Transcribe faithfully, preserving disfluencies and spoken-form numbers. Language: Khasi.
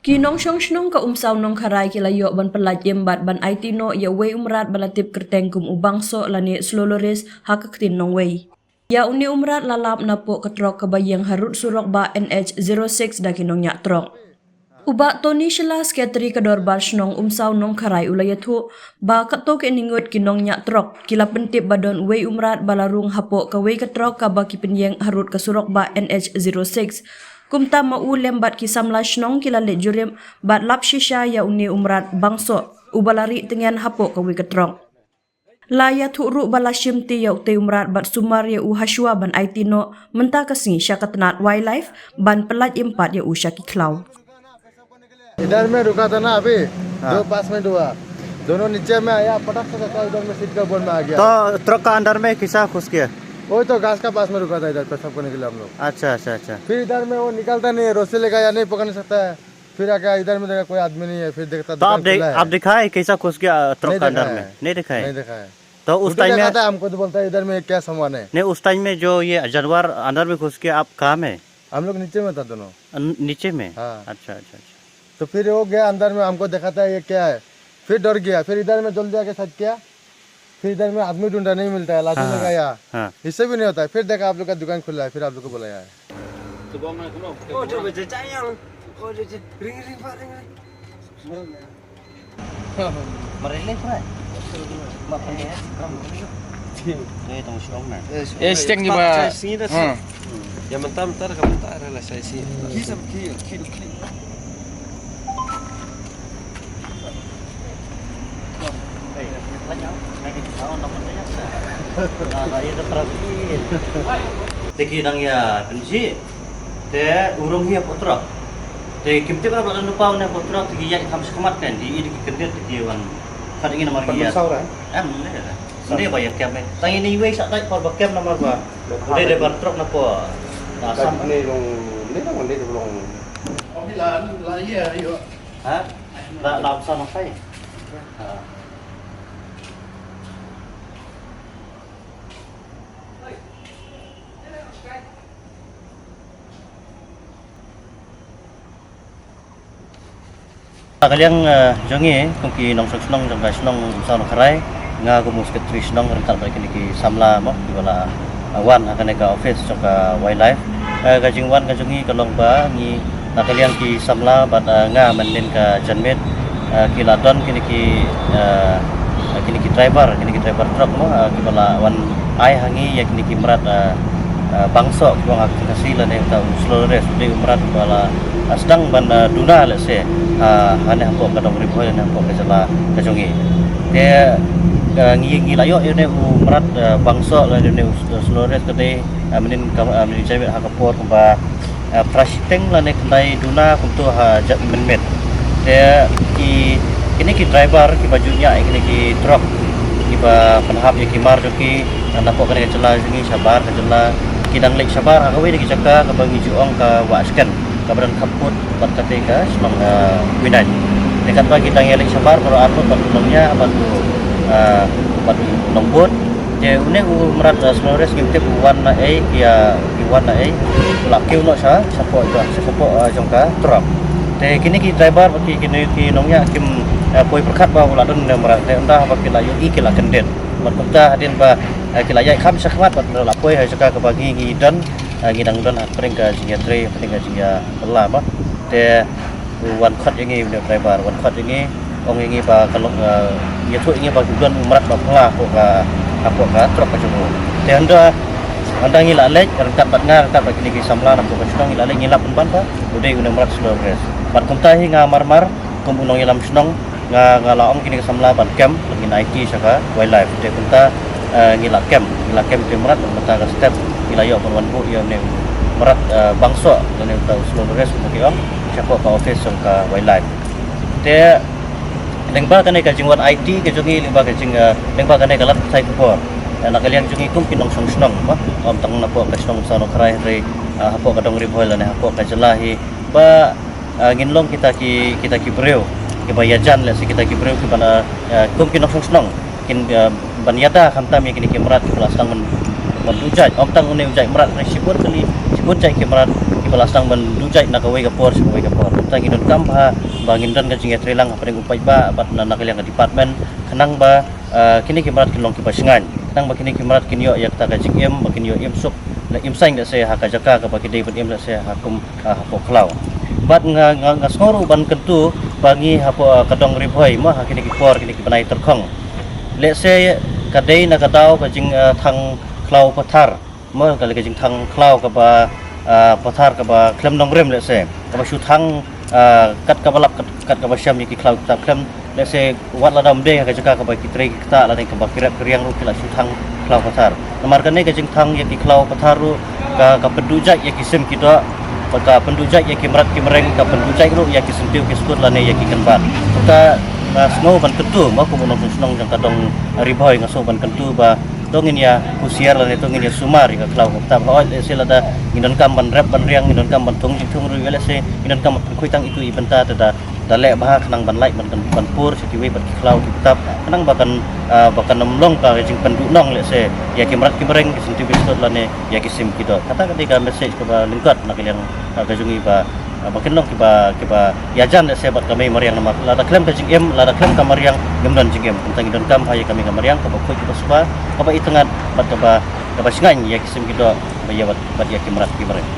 Ki nongshong shnong ka Umsaw Nongkharai ki la ïoh ban pyllait im bad ban aiti noh ïa uwei u mrad ba la tip kyrteng kum u Bangsoh lane Slow Loris ha ka ktien nongwei. Ïa une u mrad la lap napoh ka trok kaba ïeng harud surok bah N H zero six da ki nongñiah trok. U Bah Tony Shylla, Secretary ka Dorbar Shnong Umsaw Nongkharai, u la ïathuh ba katto katne ngut ki nongñiah trok ki la pyntip ba don uwei u mrad ba la rung hapoh kawei ka trok kaba ki pynïeng harud ka surok bah N H zero six. Kumta ma u lem bad ki samla shnong ki la leit jurip bad lap shisha ïa une u mrad Bangsoh uba la rieh tngen hapoh kawei ka trok. La ïathuh ruh ba la shim ti ïa utei u mrad bad sumar ïa u hashwa ban aiti noh mynta ka sngi sha ka tnat Wildlife ban pyllait im pat ïa u sha ki khlaw. इधर में रुका था ना अभी। हाँ। दो पास में हुआ, दोनों नीचे में आया, पटक से धक्का, इधर में सीट का ऊपर में आ गया। तो ट्रक का अंदर में कैसा घुस गया? वही तो घास का पास में रुका था इधर पेशाब करने के लिए हम लोग। अच्छा, अच्छा, अच्छा। फिर इधर में वो निकलता नहीं है, रस्सी लेकर या नहीं पकड़ सकता है। फिर आके इधर में देखा कोई आदमी नहीं है, फिर देखता तो आप दुकान देख, खुला है। आप दिखाए कैसा घुस गया ट्रक नहीं का अंदर देखा में? है। नहीं दिखाए। नहीं देखा है। तो उस उल्टा टाइम में देखा था, हमको तो बोलता है इधर में क्या सामान है। नहीं, उस टाइम में जो ये जानवर अंदर में घुस के आप कहाँ में? हम लोग नीचे में था दोनों। अन-, नीचे में? हाँ। अच्छा, अच्छा, अच्छा। तो फिर वो गया अंदर में, हमको दिखाता है ये क्या है, फिर डर गया, फिर इधर में जल्दी आके साइड किया, फिर इधर में आदमी ढूंढा, नहीं मिलता है, लाठी हाँ, लगाया। हाँ। इससे भी नहीं होता है। फिर देखा आप लोग का दुकान खुला है, फिर आप लोग को बुलाया है। Marelek, right? Ma pynleh. Ni tong shrong na. Eh, siteng ni ba. Hmm. Ya mentar mentar ka mentar la sai si. Ki sam ki ki ki. Te ki dang ïa pynjih. Te u rung hi hapoh trok. Te kim tip ba la dang lypa une hapoh trok, te ki ïaid kham shakhmat kan, ki ïa ki kyndit, te ki wan. Khot ïa ngi namar ki ïa. Em, ne. Ne ba ïa kem eh. Tang ïa ne iwei sa dait por ba kem namar ba. Dei dei ba trok na poh. Na Assam. Ne long, ne long, ne long. Ong la la ïa ïa. Ha? La la sa na sai. Ha. Ha ka liang, eh, jong ngi kum ki nongshong shnong jong ka shnong Umsaw Nongkharai, nga kum u secretary shnong ryngkat bad kine ki samla mo kiba la, eh, wan ha kane ka office jong ka Wildlife. Eh, ka jingwan ka jong ngi ka long ba ngi na ka liang ki samla bad, eh, nga mynnin ka janmiet, eh, ki la don kine ki, eh, kine ki driver, kine ki driver truck mo, eh, kiba la wan ai ha ngi ïa kine ki mrad, eh, eh, bangsoh kiba ong ha ka Khasi lane uta u Slow Loris, u dei u mrad ba la, eh, sdang ban, eh, duna lehse, eh, hane hapoh ka dong Ri Bhoi lane hapoh ka jylla ka jong ngi. Te, eh, ngi ngi la ïoh ïa une u mrad, eh, bangsoh lane une u Slow Loris ka dei, eh, mynnin ka, eh, mynnin janmiet ha ka por kumba, eh, phra shiteng lane khyndai duna kumto ha jait mynmiet. Te ki, kine ki driver kiba ju ñiah ïa kine ki truck kiba pynhap ïa ki mar jong ki, eh, napoh kane ka jylla jong ngi shabar ka jylla, ki dang leit shabar ha kawei na ki jaka kaba ngi ju ong ka Wahshken kaba don khappud bad kata ka shnong, eh, Winaid. Te katba ki dang ïa leit shabar baroh arngut bad u nongñiah bad u, eh, bad u nongbud. Te une u mrad, eh, Slow Loris ngim tip u wan na ei, ki ïa, ki wan na ei. U la kiew noh sha shapoh, sha shapoh, eh, jong ka truck. Te kine ki driver bad ki, kine ki nongñiah kim, eh, poi pyrkhat ba u la don une u mrad. Te ynda haba ki la ïohi ki la kyndit. Bad kumta hadien ba, eh, ki la ïaid kham shakhmat bad la poi ha jaka kaba ngi ngi don, eh, ngi dang don ha pdeng ka jingïatrei, pdeng ka jingïakylla ma. Te u wan khot ïa ngi une u driver, wan khot ïa ngi, ong ïa ngi ba ka long, eh, ïathuh ïa ngi ba ki don u mrad ba phylla hapoh ka, hapoh ka truck ka jong u. Te hynda, hynda ngi la leit ryngkat bad nga, ryngkat bad kine ki samla na hapoh ka shnong ngi la leit ngi lap pynban ba u dei une u mrad Slow Loris. Bad kumta hi nga mar mar kum u nongïalam shnong nga, nga la ong kine ki samla ban kem, ngin aiti sha ka Wildlife. Te kumta, eh, ngi la kem, ngi la kem te mrad, mynta ka step ngi la ïoh ban wan buh ïa une u mrad, eh, bangsoh lane uta u Slow Loris kumta ki ong shapoh ka office jong ka Wildlife. Te lyngba kane ka jingwan aiti ka jong ngi, lyngba ka jing, eh, lyngba kane ka lad pathai khubor, eh, na ka liang jong ngi kum ki nongshong shnong ba ym tang napoh ka shnong Umsaw Nongkharai hynrei, eh, hapoh ka dong Ri Bhoi lane hapoh ka jylla hi ba, eh, ngin long kita ki, kita ki briew kiba ïajan, lehse kita ki briew kiba na, eh, kum ki nongshong shnong kin, eh, ban ïada khamtam ïa kine ki mrad kiba la sdang ban, ban duh jait. Ym tang une u jait mrad hynrei shibun kali, shibun jait ki mrad Ba la sdang ban duh jait na kawei ka por sha kawei ka por. Te ngi donkam bha ba ngin don ka jingïatreilang hapdeng u paidbah bad na, na ka liang ka department khnang ba, ah, kine ki mrad kin long kiba shngaiñ, khnang ba kine ki mrad kin ïoh ïa kata ka jingim, ba kin ïoh im suk, la im saiñ lehse ha ka jaka kaba ki dei ban im lehse ha kum, ah, hapoh khlaw. Bad nga, nga, nga sngew ruh ban kyntu ba ngi hapoh, ah, ka dong Ri Bhoi mo ha kine ki por, kine ki bnai tyrkhong, lehse ka dei na ka daw ka jing, ah, thang khlaw pathar. Mo ka lei ka jingthang khlaw kaba, ah, pathar kaba khlem nongrim lehse. Kaba shu thang, ah, kat kaba lap kat, kat kaba shem ïa ki khlaw kita khlem lehse wat la dam dei ha ka jaka kaba ki trei ki ktah lane kaba ki rep ki riang ruh ki la shu thang khlaw pathar. Namar kane ka jingthang ïa ki khlaw pathar ruh ka, ka pynduh jait ïa ki sim ki doh, ka pynduh jait ïa ki mrad ki mreng, ka pynduh jait ruh ïa ki syntiew ki skud lane ïa ki kynbat. Ka, nga sngew ban kyntu, mo kum u nongshong shnong jong ka dong Ri Bhoi nga sngew ban kyntu ba to ngin ïa husiar lane to ngin ïa sumar ïa ka khlaw ka ptap. Hooid lehse lada ngin donkam ban rep ban riang, ngin donkam ban thung jingthung ruh, lehse ngin donkam ban pynkhuid tang itu i bynta te da, da leh bha khnang ban lait ban, ban pur sha kiwei pat ki khlaw ki ptap khnang ba kan, ah, ba kan ym long ka jingpynduh nong lehse ïa ki mrad ki mreng, ki syntiew ki skud lane ïa ki sim ki doh. Kata ka dei ka message kaba lyngkot na ka liang, ah, ka jong ngi ba, ah, ba kin long kiba, kiba ïajan lehse bad ka mei mariang namar lada khlem ka jingim, lada khlem ka mariang ngim don jingim. Te ngi donkam bha ïa ka mei ka mariang kaba khuid kaba suba, kaba itynnad bad kaba, kaba shngaiñ ïa ki sim ki doh ba ïa bad, bad ïa ki mrad ki mreng.